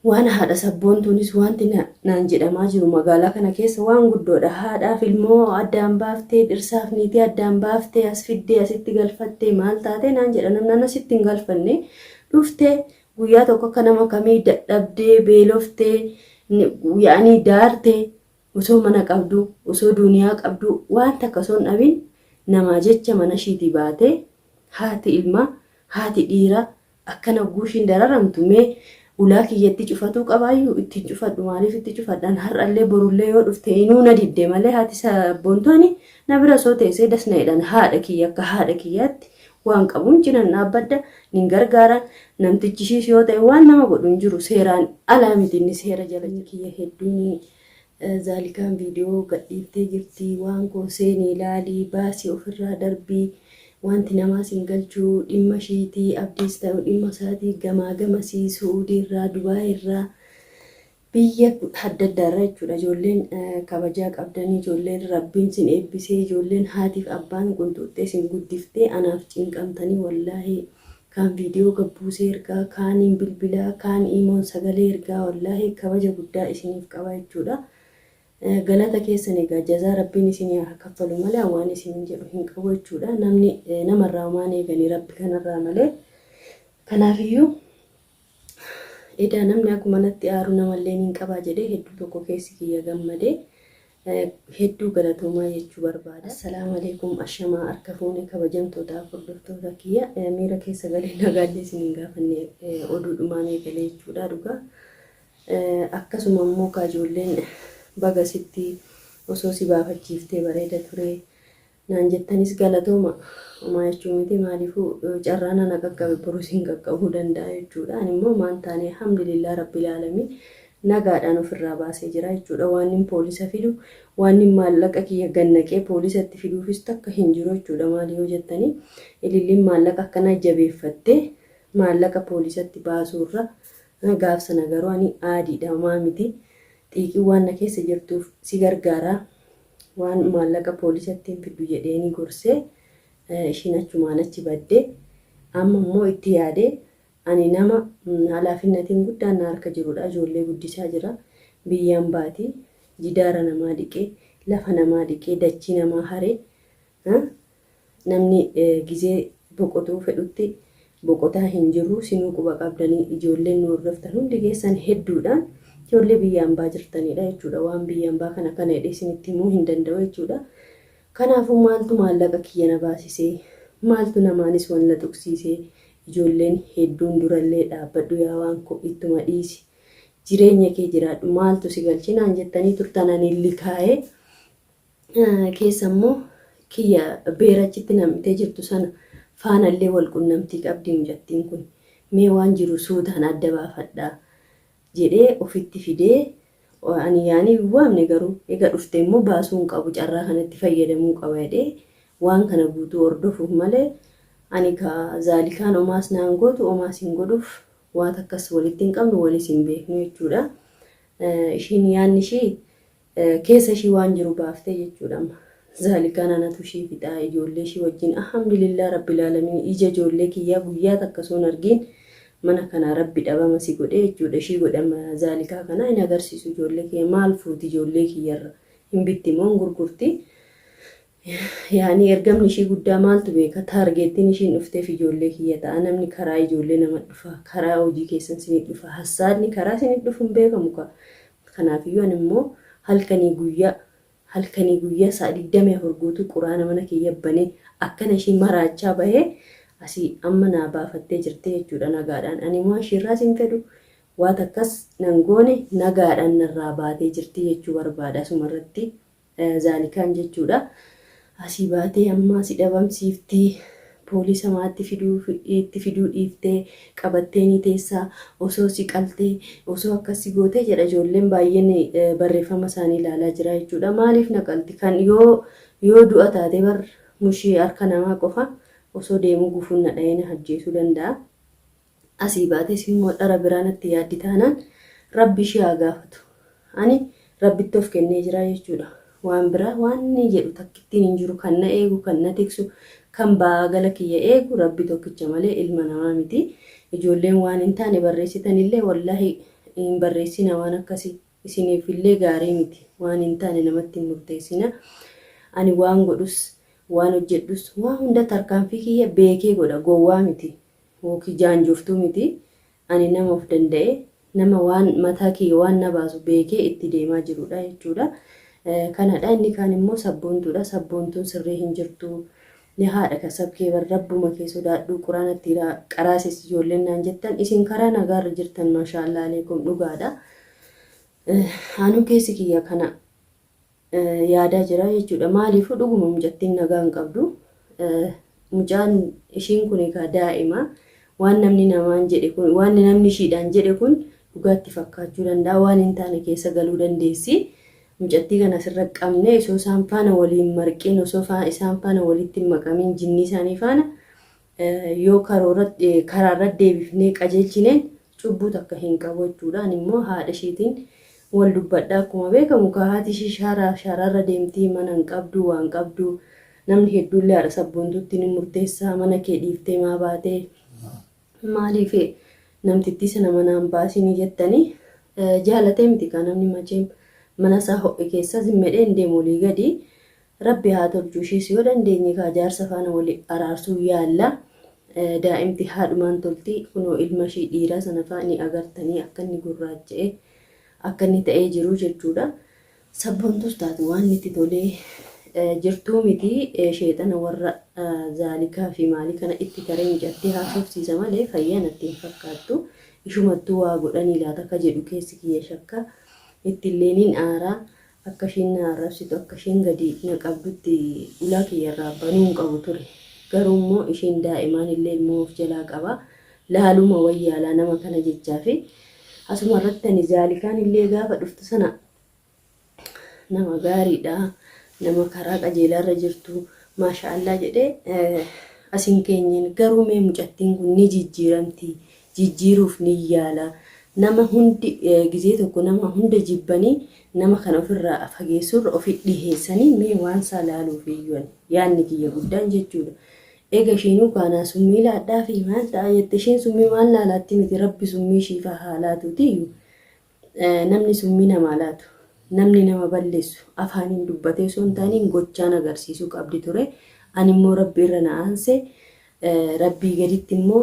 Waan haadha sabboontuunis wanti naan jedhamaa jiru magaalaa kana keessa waan guddoodha. Haadhaaf ilmoo addaan baaftee, dhirsaaf niitii addaan baaftee, as fiddee asitti galfattee maal taatee naan jedha. Namni an asitti hin galfanne dhuftee guyyaa tokko akka nama kamii dadhabdee, beeloftee, yaa'anii daartee osoo mana qabdu, osoo duuniyaa qabdu waan takka osoo hin dhabin namaa jecha mana ishiitii baatee haati ilmaa, haati dhiiraa Akkana hogguu ishiin dararamtu mee ulaa kiyya itti cufatuu qabaayyuu? Itti hin cufadhu. Maaliif itti cufadha? An har'allee borullee yoo dhufte inuu na didde malee haati sabboontuu ani na bira osoo teessee das na jedhan. Haadha kiyya akka haadha kiyyaatti waan qabuun cinan dhaabbadha, nin gargaara. Namtichi ishiis yoo ta'e waan nama godhu hin jiru. Seeraan alaa miti inni seera jala jira. Kiyya hedduun Zaalikaan viidiyoo gadhiiftee jirti waan koo seenii laalii baasii ofirraa darbii wanti namaa sin galchuu dhimma ishiitii abdiis ta'u dhimma isaatii gamaa gamasii su'uudii irraa dubaay irraa biyya adda addaa irraa jechuudha ijoolleen kabajaa qabdanii ijoolleen rabbiin sin eebbisee ijoolleen haatiif abbaan qunxuuxxee sin guddiftee anaaf cinqamtanii wallaahi Kaan video gad buusee ergaa, kaaniin bilbilaa, kaan imoon sagalee ergaa wallaahi kabaja guddaa isiniif qaba jechuudha. Galata keessan egaa jazaa rabbiin isinii haa kaffalu malee an waan isiniin jedhu hin qabu jechuudha. Namni namarraa homaan eeganii rabbi kanarraa malee. Kanaafiyyuu edaa namni akkuma natti aaru namallee niin qabaa jedhee hedduu tokko keessi kiyya gammadee. Hedduu galatoomaa jechuu barbaada. Assalaamu alaikum ashamaa harka fuune kabajamtootaaf hordoftoota kiyya miira keessa galee nagaallee isin hin gaafanne oduudhumaan eegalee jechuudha dhugaa. Akkasuma immoo kaa ijoolleen baga sitti osoo si baafachiiftee bareeda ture. Naan jettanis galatooma. Homaa jechuu miti maaliifuu carraan ana qaqqabe boru isin qaqqabuu danda'a jechuudha. Ani immoo maan taane alhamdulillah rabbil aalamiin nagaadhaan ofirraa baasee jira jechuudha. Waannin poolisa fidu waannin maallaqa kiyya gannaqee poolisatti fiduufis takka hin jiru jechuudha. Maali yoo jettanii ililliin maallaqa akkanaa jabeeffattee maallaqa poolisatti baasuurra gaaf sana garuu ani aadiidha homaa miti. Xiiqiin waan na keessa jirtuuf si gargaara. Waan maallaqa poolisatti hin fiddu jedheenii gorsee ishiin achumaan achi badde. Amma immoo itti yaadee ani nama halaafinnatiin guddaan na harka jirudha. Ijoollee guddisaa jira. Biyyaan baati. Jidaara namaa dhiqee, lafa namaa dhiqee, dachii namaa haree Namni gizee boqotuu fedhutti boqotaa hin jirru sinuu quba qabdanii ijoolleen nu hordoftan hundi keessan hedduudhaan ijoollee biyya ambaa jirtanidha jechuudha. Waan biyya ambaa kana kana jedhee isinitti himuu hin danda'u jechuudha. Kanaafuu maaltu maallaqa kiyya na baasisee maaltu namaanis wal na tuqsiisee ijoolleen hedduun durallee dhaabbadhu yaa waan koo ittuma dhiisi jireenya kee jiraadhu maaltu si galche naan jettanii turtan ani likaa'ee keessa immoo kiyya beera achitti nam'itee jirtu sana faanallee wal qunnamtii qabdi mucattiin kun mee waan jiru suutaan adda baafadhaa jedhee ofitti fidee ani yaanii hin waamne garuu ega dhufte immoo baasuu hin qabu carraa kanatti fayyadamuu qaba jedhee waan kana guutuu hordofuuf malee ani ka zaalikaan omaas naan gootu omaas hin godhuuf waa takkas walitti hin qabnu walis hin beeknu jechuudha. Ishiin yaanni ishii Keessa ishii waan jiru baaftee jechuudha amma. Zaalikaan anatu ishii fixaa ijoollee ishii wajjin alhamdulillah rabbil aalamiin ija ijoollee kiyyaa guyyaa takka osoo hin argiin mana kanaa rabbi dhabama si godhee jechuudha ishii godhama zaalikaa kanaa hin agarsiisu ijoollee kiyya maal fuuti ijoollee kiyyarra hin bitti moo hin gurgurti Yaani ergamni ishii guddaa maaltu beeka taargeettiin ishiin dhufteef ijoollee kiyya ta'a namni karaa ijoollee nama dhufa karaa hojii keessan sinit dhufa hassaadni karaa sinit dhufu hin beekamu ka kanaafiyyuu ani immoo halkanii guyyaa halkanii guyyaa sa'a 24 guutuu quraana mana kiyya banee akkana ishii maraachaa bahee asii amma naa baafattee jirti jechuudha nagaadhaan ani immoo ishiirraas hin fedhu waa takkas nan goone nagaadhaan narraa baatee jirti jechuu barbaada asuma irratti. Zaalikaan jechuudha. Asii baatee ammaa si dhabamsiifti. Poolisa maatti fiduu itti fiduu dhiiftee qabattee ni teessaa osoo si qaltee osoo akkas si gootee jedha ijoolleen baay'een barreeffama isaanii ilaalaa jira jechuudha. Maaliif na qalti kan yoo yoo du'a taate bar mushii harka namaa qofa osoo deemuu gufuun na dhahee na ajjeesuu danda'a. Asii baatees immoo dhara biraa natti yaaddi taanaan Rabbi ishii haa gaafatu. Ani Rabbitti of kennee jira jechuudha. Waan biraa waan inni jedhu takkittiin hin jiru kan na eegu, kan na tiksu, kan ba'aa gala kiyya eegu Rabbi tokkicha malee ilma namaa miti. Ijoolleen waan hin taane barreessitan illee wallaahi Hin barreessina waan akkasii. Isiniif illee gaarii miti. Waan hin taane namatti hin murteessina. Ani waan godhus, waan hojjedhus, waa hunda tarkaanfii kiyya beekee godha. Gowwaa miti. Yookiin jaanjoftuu miti. Ani nama of danda'e, nama waan mataa kiyya waan na baasu beekee itti deemaa jirudha jechuudha. Kanadha. Inni kaan immoo sabboontuudha. Sabboontuun sirrii hin jirtu. Ni haadha kasab kee bar rabbuma kee sodaadhu quraana itti qaraasis ijoolleen naan jettan isin karaa nagaarra jirtan maashaallaa aleekum dhugaadha. Anuu keessi kiyya kana yaadaa jira jechuudha. Maaliifuu dhuguma mucattiin nagaa hin qabdu. Mucaan ishiin kun egaa daa'ima waan namni namaan jedhe kun waan namni ishiidhaan jedhe kun dhugaatti fakkaachuu danda'a waan hin taane keessa galuu dandeessi. Mucattii kana asirra qabne osoo isaan faana waliin marqin osoo isaan faana walitti hin makamin jinnii isaanii faana yoo karaarra deebifnee qajeelchineen cubbuu takka hin qabu jechuudha. Ani immoo haadha ishiitiin wal dubbadha. Akkuma beekamu kaa haati ishii shaaraa shaaraarra deemtii mana hin qabdu waan qabdu namni hedduullee haadha sabboontuutti ni murteessa mana kee dhiiftee maa baatee maaliif namtittii sana manaan baasinii jettanii jaalatee miti kaa namni macheem mana isaa ho'e keessa zimmedhee hin deemu olii gadi. Rabbi haa tolchu ishiis yoo dandeenye kaa jaarsa faana wali araarsuu yaalla. Daa'imti haadhumaan tolti kunoo ilma ishii dhiiraa sana faa ni agartanii akka inni gurraacha'e akka inni ta'ee jiru jechuudha. Sabboontus taatu waan itti tolee jirtuu miti sheexana warra zaalikaa fi maalii kana itti taree mucattii haasofsiisa malee fayyaa natti hin fakkaattu. Ishumattuu waa godhanii laata ka jedhu keessi kiyya shakka. Ittillee nin aaraa. Akka ishiin na arrabsitu, akka ishiin gadi na qabdutti ulaa kiyya irraa banuu hin qabu ture. Garuu immoo ishiin daa'imaan illee ilmoo of jalaa qaba. Laaluma wayyaalaa nama kana jechaafi. Asuma irratti ani zaalikaan illee gaafa dhuftu sana nama gaariidha, nama karaa qajeelaarra jirtu, maasha'allaa jedhee as hin keenyeen. Garuu mee mucattiin kun ni jijjiiramti, jijjiiruuf ni yaala. Nama hundi gizee tokko nama hunda jibbanii nama kana ofirraa fageessuurra ofi dhiheessanii mee waan isaa laaluuf iyyuu ani yaadni kiyya guddaan jechuudha. Ega ishiinuu kaanaa summii laadhaafi maal ta'a jette ishiin summii maal naa laatti miti rabbi summii ishiifaa haa laatuutiiyyu. Namni summii namaa laatu namni nama balleessu afaaniin dubbatee osoo hin taaniin gochaan agarsiisuu qabdi ture. Ani immoo rabbi irra na aanse rabbii gaditti immoo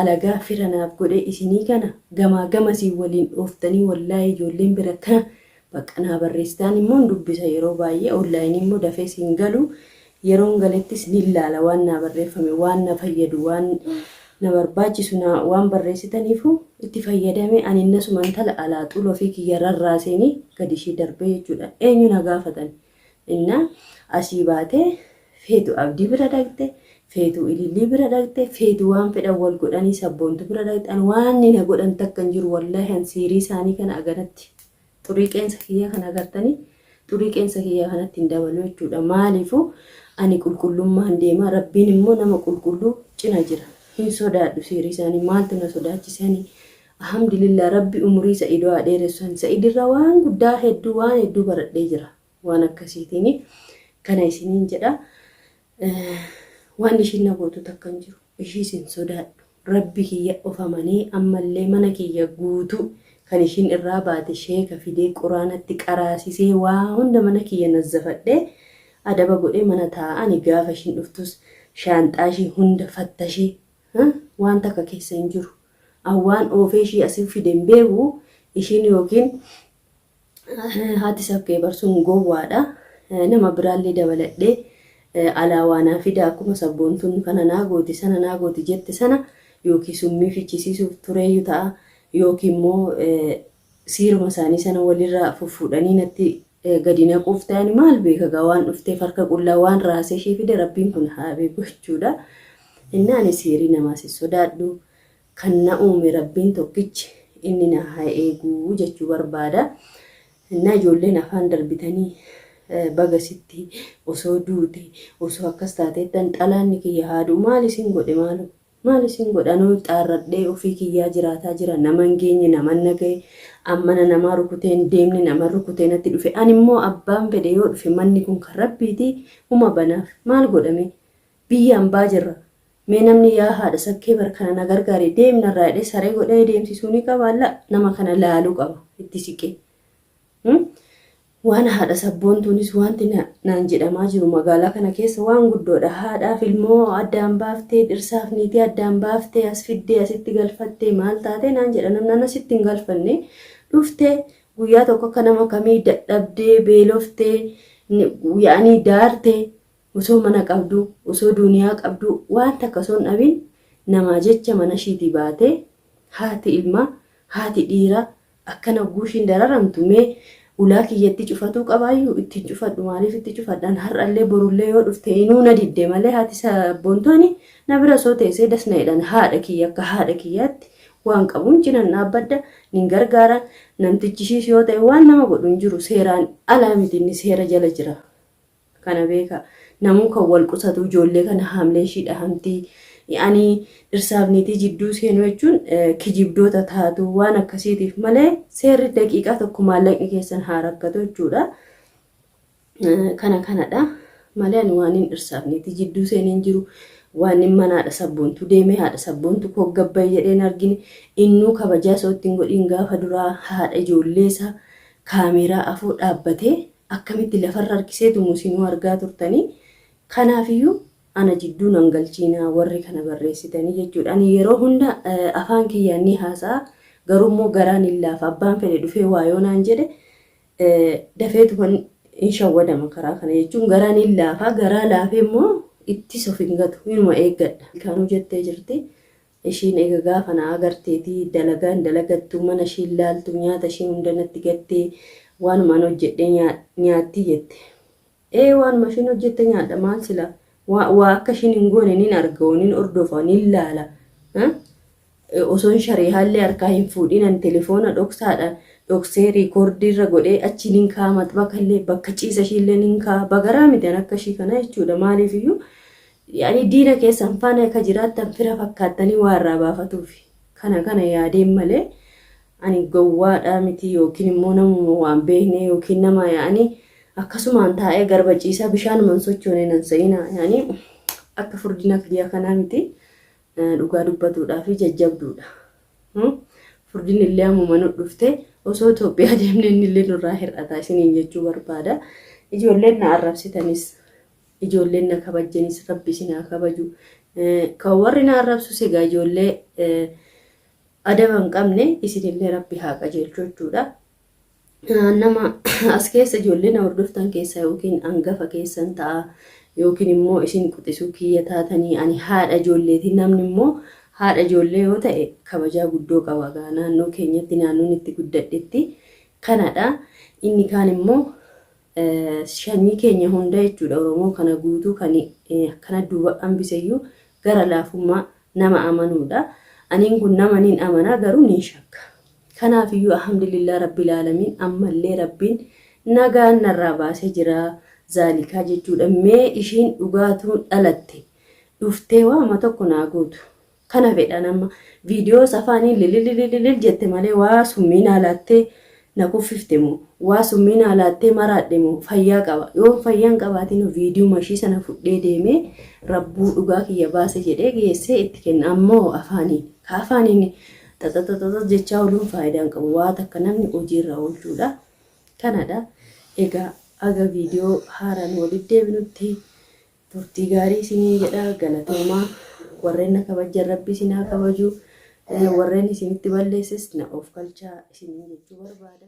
alagaa fira naaf godhee isinii kana gamaa gamasiin waliin dhooftanii wallaahi ijoolleen bira kana bakka naa barreessitaan immoo hin dubbisa yeroo baay'ee onlaayinii immoo dafee siin galu yeroon galettis ni laala waan naa barreeffame waan na fayyadu waan na barbaachisu na waan barreessitaniifu itti fayyadame ani innasuma intala alaa xuloo fi kiyya rarraaseenii gadi ishii darbee jechuudha eenyu na gaafatan Inna asii baatee feetu abdii bira dhaqxe, feetu ilillii bira dhaqxe, feetu waan fedhan wal godhanii sabboontu bira dhaqxe. An waan na godhan takka hin jiru wallaahi an siirii isaanii kana aganatti xurii qeensa kiyyaa kana agartanii xurii qeensa kiyyaa kanatti hin dabalu jechuudha. Maaliifuu ani qulqullummaan deema rabbiin immoo nama qulqulluu cina jira. Hin sodaadhu siirii isaanii maaltu na sodaachisanii Ahamdulillah rabbi umurii sa'idoo haa dheeressu ani sa'idirraa waan guddaa hedduu waan hedduu baradhee jira waan akkasiitiin kana isiniin jedha waan ishiin na gootu takka hin jiru ishiis hin sodaadhu rabbi kiyya of amanee ammallee mana kiyya guutuu kan ishiin irraa baate sheeka fidee quraanatti qaraasisee waa hunda mana kiyya nazzafadhee adaba godhee mana taa'ani gaafa ishiin dhuftus shaanxaa ishii hunda fattashee waan takka keessa hin jiru An waan oofee ishii asi fide hin beeku ishiin yookiin haati sabkee barsuun gowwaadha. Nama biraallee dabaladhee alaa waa naa fida akkuma sabboontuun kana naa gooti sana naa gooti jette sana yookiin summii fichisiisuuf tureeyyu ta'a yookiin immoo siiruma isaanii sana walirraa fuffuudhanii natti gadi naquuf ta'an maal beeka gaa waan dhufteef harka qullaa waan raasee ishee fide rabbiin kun haa beeku jechuudha. Inni ani siirii namaas hin sodaadhu kan na uume rabbiin tokkichi inni na haa eegu jechuu barbaada. Innaa ijoolleen afaan darbitanii baga sitti osoo duute osoo akkas taateettan xalaanni kiyya haaduu maal isin godhe maaloo Maal isin godha anoo xaarradhee ofii kiyyaa jiraataa jira nama hin geenye nama na gahe an mana namaa rukutee hin deemne nama rukutee natti dhufe an immoo abbaan fedhe yoo dhufe manni kun kan rabbiiti huma banaaf maal godhame biyya ambaa jirra Mee namni yaa haadha sakkee bar kana na gargaari deem narraa jedhee saree godhee deemsisuu ni qabaa? La, nama kana laaluu qaba itti siqee. Waan haadha sabboontuunis wanti naan jedhamaa jiru magaalaa kana keessa waan guddoodha. Haadhaaf ilmoo addaan baaftee, dhirsaaf niitii addaan baaftee, as fiddee asitti galfattee maal taatee naan jedha namni an asitti hin galfanne. Dhuftee guyyaa tokko akka nama kamii dadhabdee, beeloftee, yaa'anii daartee osoo mana qabduu, osoo duuniyaa qabduu waan takka osoo hin dhabin namaa jecha mana ishiitii baatee haati ilmaa, haati dhiiraa akkana hogguu ishiin dararamtu mee ulaa kiyyatti cufatuu qabaayyuu? Itti hin cufadhu. Maaliif itti cufadhaan? Har'allee borullee yoo dhufte inuu na didde malee haati sabboontu ani na bira osoo teessee das na jedhan. Haadha kiyya akka haadha kiyyaatti waan qabuun cinan dhaabbadha, nin gargaara. Namtichi ishiis yoo ta'e waan nama godhu hin jiru, seeraan alaa miti, inni seera jala jira. Kana beeka. Namuu kan wal qusatu ijoollee kana haamleen ishii dhahamti. Ani dhirsaaf niitii jidduu seenuu jechuun kijibdoota taatu waan akkasiitiif malee seerri daqiiqaa tokko maallaqni keessan haa rakkatu jechuudha. Kana kanadha. Malee ani waan hin dhirsaaf niitii jidduu seeneen jiru waan hin mana haadha sabboontuu deemee haadha sabboontu koo gabbaye jedheen argine innuu kabajaa osoo ittiin godhiin gaafa duraa haadha ijoollee isaa kaameeraa afoo dhaabbatee akkamitti lafarra harkiseetu musinuu argaa turtanii. Kanaafiyyuu ana jidduu nan galchiinaa warri kana barreessitanii jechuudha. Ani yeroo hunda afaan kiyyaan ni haasa'a, garuu immoo garaan hin laafa. Abbaan fedhe dhufee waa yoo naan jedhe dafeetuman hin shawwadama karaa kana jechuun garaan hin laafa. Garaa laafee immoo ittis of hin gatu, inuma eeggadha. Kaanuu jettee jirti. Ishiin eega gaafa na agarteeti dalagaa hin dalagattu, mana ishii hin laaltu, nyaata ishii hunda natti gattee waanuma an hojjedhee nyaatti jette. Ee, waanuma ishiin hojjette nyaadha, maal sila waa akka ishiin hin goone nin arga, nin hordofa, nin laala. Osoon shariihaallee harkaa hin fuudhin an telefoona dhoksaadha dhoksee riikoordii irra godhee achi nin kaa'a, maxbakallee bakka ciisa ishiillee nin kaa'a. Bagaraa miti an akka ishii kana jechuudha, maaliifiyyuu yaani diina keessan faana akka jiraattan fira fakkaattanii waa irraa baafatuufi. Kana kana yaadeen malee ani gowwaadhaa miti yookiin immoo namuma waan beekne yookiin nama yaani akkasumaan taa'ee garba ciisaa bishaanuma hin sochoone nan se'ina. Yaani akka furdina kiyyaa kanaa miti, dhugaa dubbatuudhaa fi jajjabduudha. Furdinni illee ammuma nu dhufte osoo Itoophiyaa deemne inni illee nurraa hir'ata isiniin jechuu barbaada. Ijoolleen na arrabsitanis ijoolleen na kabajjanis Rabbi isin haa kabaju. Kan warri na arrabsus egaa ijoollee adaba hin qabne isinillee Rabbi haa qajeelchu jechuudha. Nama as keessa ijoollee na hordoftan keessaa yookiin hangafa keessan ta'a yookiin immoo isin quxisuu kiyya taatanii, ani haadha ijoolleeti, namni immoo haadha ijoollee yoo ta'e kabajaa guddoo qaba gaa naannoo keenyatti, naannoon itti guddadhetti kanadha. Inni kaan immoo shanyii keenya hunda jechuudha, Oromoo kana guutuu kan akkana duuba hambiseyyuu gara laafummaa nama amanuudha. Aniin kun nama nin amana, garuu nin shakka. Kanaafiyyuu alhamdulillah rabbil aalamiin, ammallee Rabbiin nagaan narraa baasee jira zaalikaa jechuudha. Mee ishiin dhugaatuun dhalatte dhuftee waama tokko naa gootu. Kana fedhan amma viidiyoo afaaniin lililililil jette malee waa summii naa laattee na kuffifte moo, waa summii naa laattee maraadhe moo, fayyaa qaba. Yoo fayyaa hin qabaatin viidiyoo ishii sana fudhee deemee rabbuu dhugaa kiyya baase jedhee geessee itti kenna. Ammoo afaaniin ka afaaniin xaxaxaxaxa jechaa ooluun faayidaa hin qabu. Waa takka namni hojiirra oolchuudha. Kanadha. Egaa aga viidiyoo haaraan walitti deebinutti turtii gaarii isiniin jedha, galatoomaa. Warreen na kabajjan Rabbi isin haa kabaju. Warreen isinitti balleesses na of galchaa isiniin jechuu barbaada.